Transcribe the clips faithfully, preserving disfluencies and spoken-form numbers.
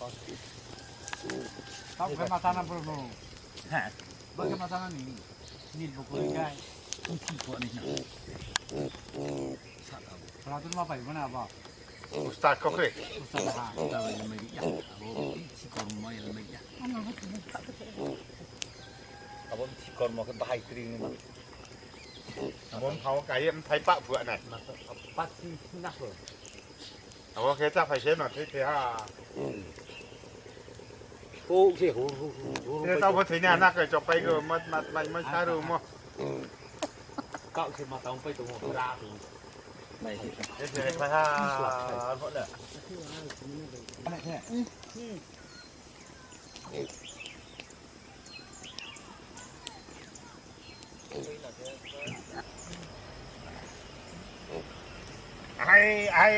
Tau khe ma tana bro no. He. Ba khe ma tana ni. Ni bo ko ni kai. Ni ki ko ni na. Sa tau. Pala tu ma pai mana ba. Ustad kok re. Ustad ha. Ustad ba yang mai ya. Abo si kormo yang mai ya. Abo si kormo khe bahai kri ni ma. Abo thao kai em thai pa phuak nai. Pati na ko. Abo khe cha phai se ma thai thai ha. Ko se hu hu hu hu. Ye tau bo thai na na kai chok pai ko mat mat mai mai saru mo. Kau se ma tau pai tu mo ra tu. Ye se phai ha. Bo na. Hai, hai.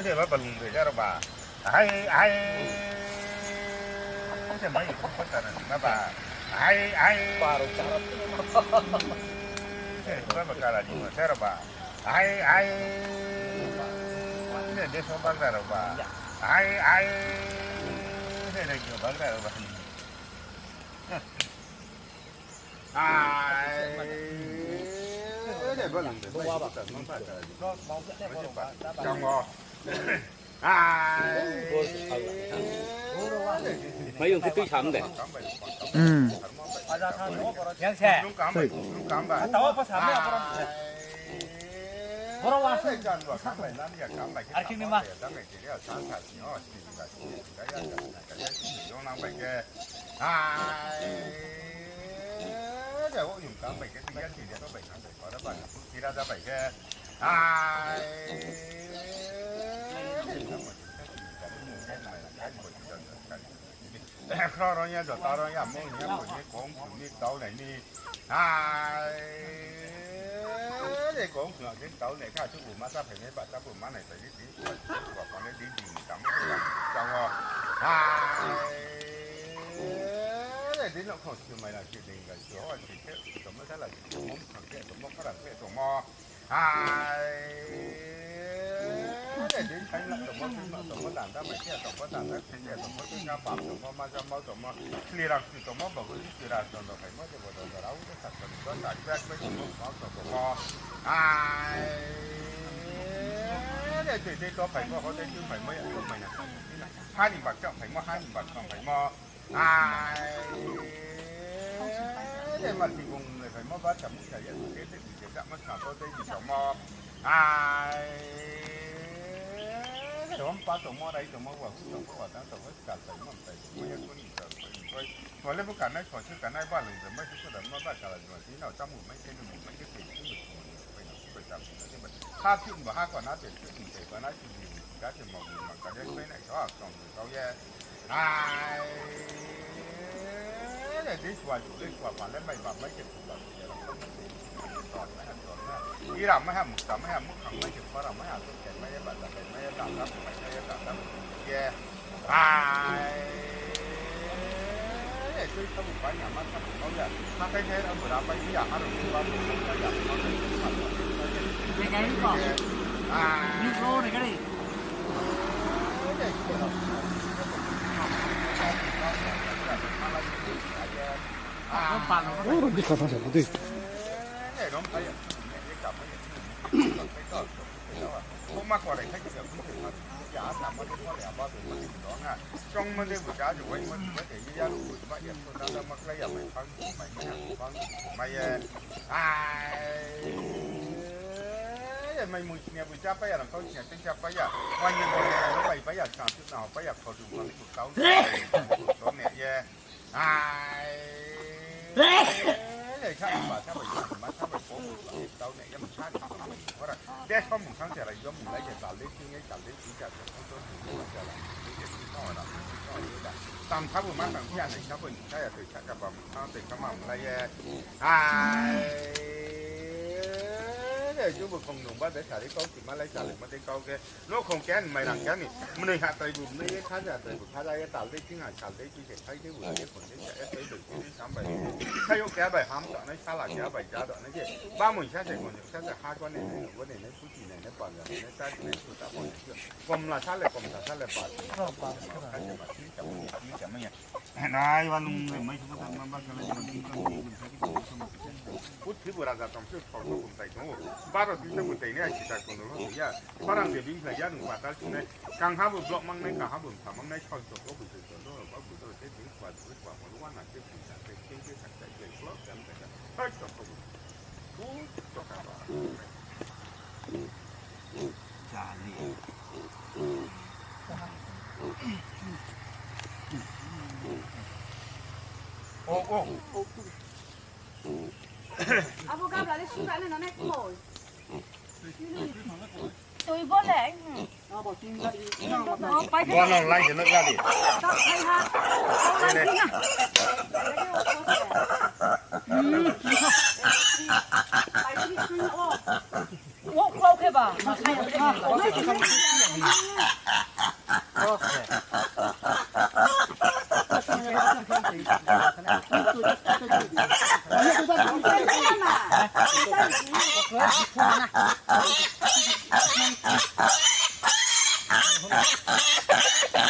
Se ba balung de jaro ba. Hai, hai. Se mai ko ko ta na ma ba. Hai, hai. Paro chara. Se ba ba kala ni ma jaro ba. Hai, hai. Ne, deso bagra rao ba. Hai, hai. Ne, regio bagra rao ba. Hai. Ne, balang de. Jang o. Hai. Mai yung khe tui sam de. Hmm. Yang se. Nung kam bai, nung kam bai. Tao apa sam ya, apa? Borok wa. Hai. Jan wa kam bai, nan ya kam bai. Ar kini ma. Yang bai khe ya, san sa si o, si ba si, ka ya, ka ya, si yong nang bai khe. Hai. Ya, o yung kam bai khe, si ya, si ya, bai kam bai, para bai. Kira da bai khe. Hai. Khro rong ya, jota rong ya, mung ya, mung ni kong, mung ni tau nai ni. Hai. Ni kong, mung ni tau nai kha, chu bu ma sa phai nai, ba sa bu ma nai phai ni, di, ba, ba, ba, ni, di, di, tam, tam, o. Hai. Di no kong, chu mai na, chu ding ga, chu ho, chu khe, chu mo sa la, chu mo, chu khe, chu mo, kha ra, khe, chu mo. Hai. Din thai na tongmo, thai na tongmo, danda mai khe tongmo, danda khe tongmo, thai na bam tongmo, ma ja mau tongmo, sli rang sli tongmo, babu sli rang tongmo, phai mo, jebo tongmo, rao de sa tongmo, sa krak bai tongmo, ma tongmo. Hai. De, de, de, to phai mo, ho de, tu phai mo, ya, tu phai na. Ha ni bak chak phai mo, ha ni bak chak phai mo. Ai. Ye ma ti bung le phai mo ba cham ya ya te te te chak ma sa to te ni cham mo. Ai. Rom pa to mo rai to mo wa hu to mo wa ta to mo ka ta mo ta mo ya ko ni ta ko ni ko. Ko le bu ka nai ko chu ka nai ba lung de ma chu ko da ma ba ka la ma ti na ta mu mai te mu mai te te ni mu ko ni ko ta mu te ba. Ha ti ba ha ko na te te ni te ba na ti ni ka te mo ni ma ka le ko na so a tong ko ye. Ai. Le di sua ju, le sua pa, le mai ba, mai ke sua, le ra, mai ke sua, mai ha, mai ha. Ira, mai ha, mukta, mai ha, mukhang, mai ke para, mai ha, so ke, mai ba, da, mai, da, da, mai, mai, da, da, ye. Ai. Le, tui, ta bu, pai, ya, ma, ta bu, kau, ya. Ma, kai, kai, ra, bu, ra, pai, ya, ha, ro, bu, ba, bu, ba, ya, ma, kai, kai, ma, ta bu, ye. Ai. Ni, bro, ni, gari. Ai. Mai mui sini bu cha pa ya, rang kau sini teng cha pa ya. Wai ni bo ni bai pa ya, sang tu na pa ya, kau tu ma ni bu kau. To ne ye. Ai. Ye cha ba cha ba ma cha ba ko bu kau ne ye ma cha ni ko. Ora. De ko mu sang cha la yo mu la ye ta le sini ye ta le sini cha ko to ni ma cha la. Ye si no na. Tam cha bu ma tam cha ne cha bu ni cha ya te cha ka ba mu sang te ka ma mu la ye. Ai. Jubu khong nung ba de sari kau ti malai chalaima de kau khe. Nouhkhong keha ni mairang keha ni. Mnoi ha trai bu mnoi ye khaja trai bu khaja ye tal dei thing ha sal dei tui se khai dei bu ye khon dei sa ye trai bu tui sam bai. Khai yo keha bai ham tongnai sala keha bai ja tongnai khe. Bamoi sa se khon sa se ha ko ne ne no bo ne ne puti ne ne panja ne ne chari ne su ta bo ne. Komla sale komsa sale pa. Nai wa nung mai mai suka ta ma ba kala. Purthimbi raja tong se thorno kumtai tong ou. Baro tisa kumtai ni ai sita kono lo ya. Parang de bing ya nung patal sinai. Kang ha bo blok mangnai, kang ha bo mtha mangnai, soi to ko bo se to lo ba bo to se bing kwa kwa mo lo wa na se pisa se king se sak sai se blok jam se ka. Soi to ko bo. Bu to ka ba. Jali. Oh, oh. Abo gabla le sura ne nane koi. Tui bo le. Bo no lai se no jali.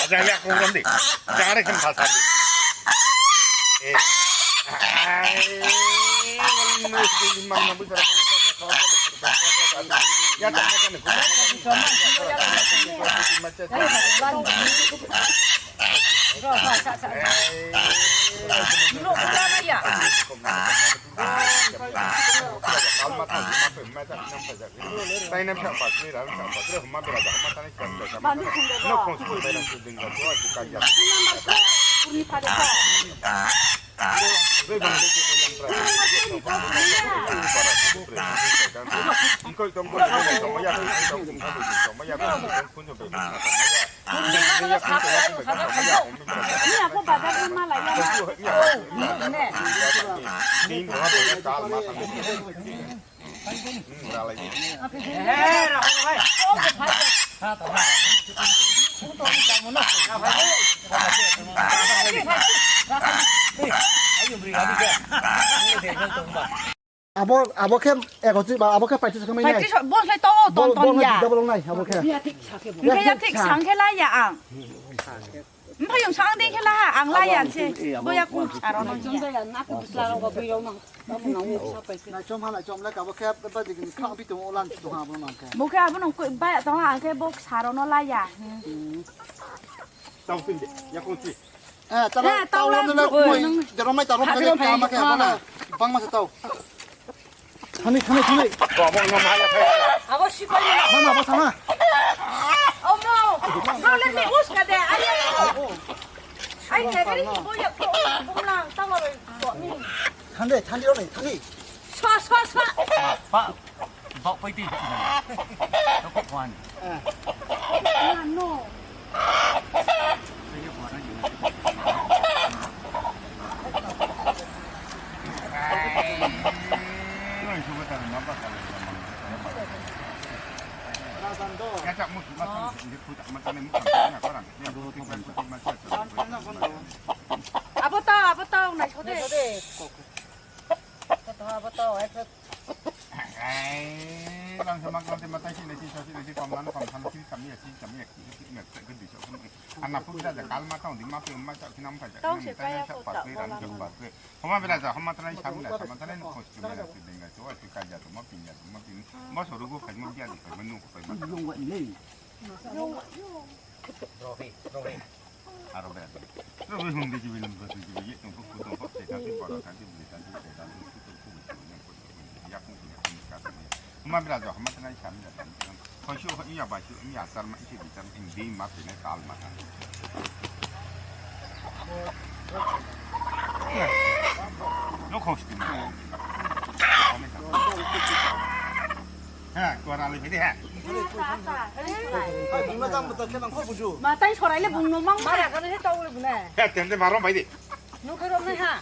Aja ya ko ron di. Jare kan phasa di. Eh. Ai. Mang na bu jara. Ya ta ma kan. Abo, abo khe ego chi ba, abo khe paitris khe mai nai. Paitris, bo khe to, ton, ton ya. Double nai, abo khe. Hingkhe ya thik sang khe la ya ang. Mphai yung sang dei khe la ha, ang la ya se. Bo ya kum saro no ya. Naichom ha, naichom le ka bo khe ba digi ni khang bi tong o lan tong ha bo nang khe. Bo khe abo nang koi ba ya tong ha, ang khe bo saro no la ya. Tau pin de, ya kong chi. Eh, tau, eh, tau tau lam lam lam lam. Oi. Jero mai tau lam lam lam, tau ma khe, bang ma se tau. Thani, thani, thani. Bo, bo, no, ma, ya, phai. Abo si koi ni. Mama, bo, thana. Oh, no. No, let me uska de. Ai, ai. Ai, de, gari, bo, ya, ko, bo, na, tau ma, bo, ni. Thandi, thandi, ro, ni, thandi. Swa, swa, swa. Pa. Bok pai ti. Toko kuan. Ano. Abo tau, abo tau, nai sode. Kata abo tau, ai, ai, lang sama kang te matai si nai si so si nai si kom lan kom san si kam ya si kam ya ki si ya ke di so. Ana pu da kal ma tau di ma pe ma chau ki nam pa ja. Tau se pa ya ko ta pa pe. Homa bera ja, homa tanai sam na, sama tanai ni kos ki ma si deng ga so, si ka ja to ma pin ja to ma pin. Ma so ru go phai ma bia di phai ma nu ko phai ma. Rohi, rohi. Aro bera. Ro ro hum di jibi lum di jibi ye tong ko tong ko se kan si boro kan si buli kan si se kan si ko ko ko ya ko ko ya ko ko ka sa ni. Ma bera jo ma tnai sa mi da kan. Ko shu ho ya ba shu ya sar ma isi bi sar in di ma pine kal ma kan. No ko sti ma. Ha, ko ra le bi ha. Bung no jang bata khe nang kho buju. Ma tai sorai le bung no mang. Mara kha ne he tau le bung ne. He, tende marom bai di. No khe rom nai ha.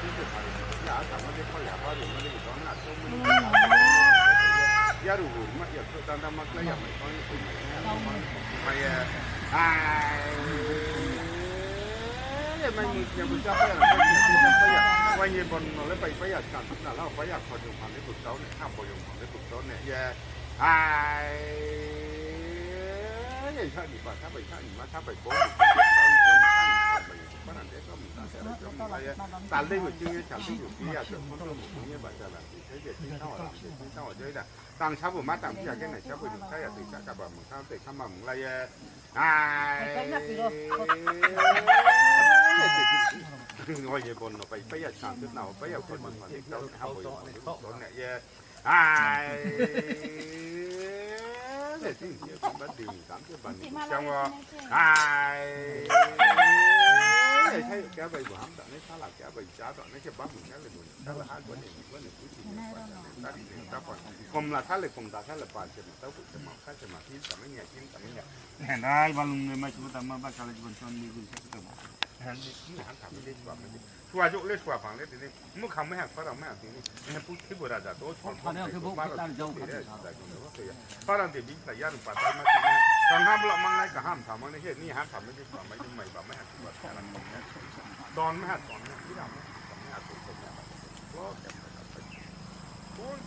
tui se phari ya, a tangmo de kho ya, ba rungmo de bo na, tongmo ni ya, ruh ruh ma ya, tho dang dang ma klái ya, mai kho ni kho mai ya, mai ya. Ai, ye mai ni ya, bo ja pai ya, pai ya, pai ya. Wai ni bon no le pai, pai ya, skang na la, pai ya, kho jong phang le bo tau ne, ha bo jong phang le bo tau ne ye. Ai, ye sa ni ba, sa bai sa ni ma, sa bai bo. Sa ni ba na de, sa ni ba de, sa ni ba ye. Tal de bo ching ye, tal de bo ching ya, so mo mo ye ba ja la. Tang sabo ma tang phi ya khe nai sabo ni sa ya tui sa ka ba mung sa tui sa ma mung la ye. Ai. Oi ye bon no pai, pai ya sa tui na, pai ya kho ma ma ni tau ha bo ye. Ai. Le, tini ye kamba ding kam se bani. Ai. Ai, sai kya bai bo ham ta ne sala kya bai cha ta ne se bam ne le bo. Sala ha bo ne bo ne. Komla sale, komla sale pa se ma, tau se ma, ka se ma, tin ta ma nya, tin ta ma nya. Henai balung ne mai su ta ma ba sale jibon chon ni gu sa ta ma. Henai ni ha ta ma de, sua ma de. Sua jok le sua pang le tini. Mukhang mai ha, khorang mai ha tini. Ene pu thibo raja to, sua pang le bo, khorang de bing sa yar pa ta ma tini. Kaham block mang nai, kaham sa mang nai, he ni ha sa mang nai, he ni ha sa mang nai, sua mai, mai ba mai ha, sua sa mang nai. Don mai ha, don mai ha, ira mai ha, mai ha, to, to mai ha. Block ya mai ha. Oi.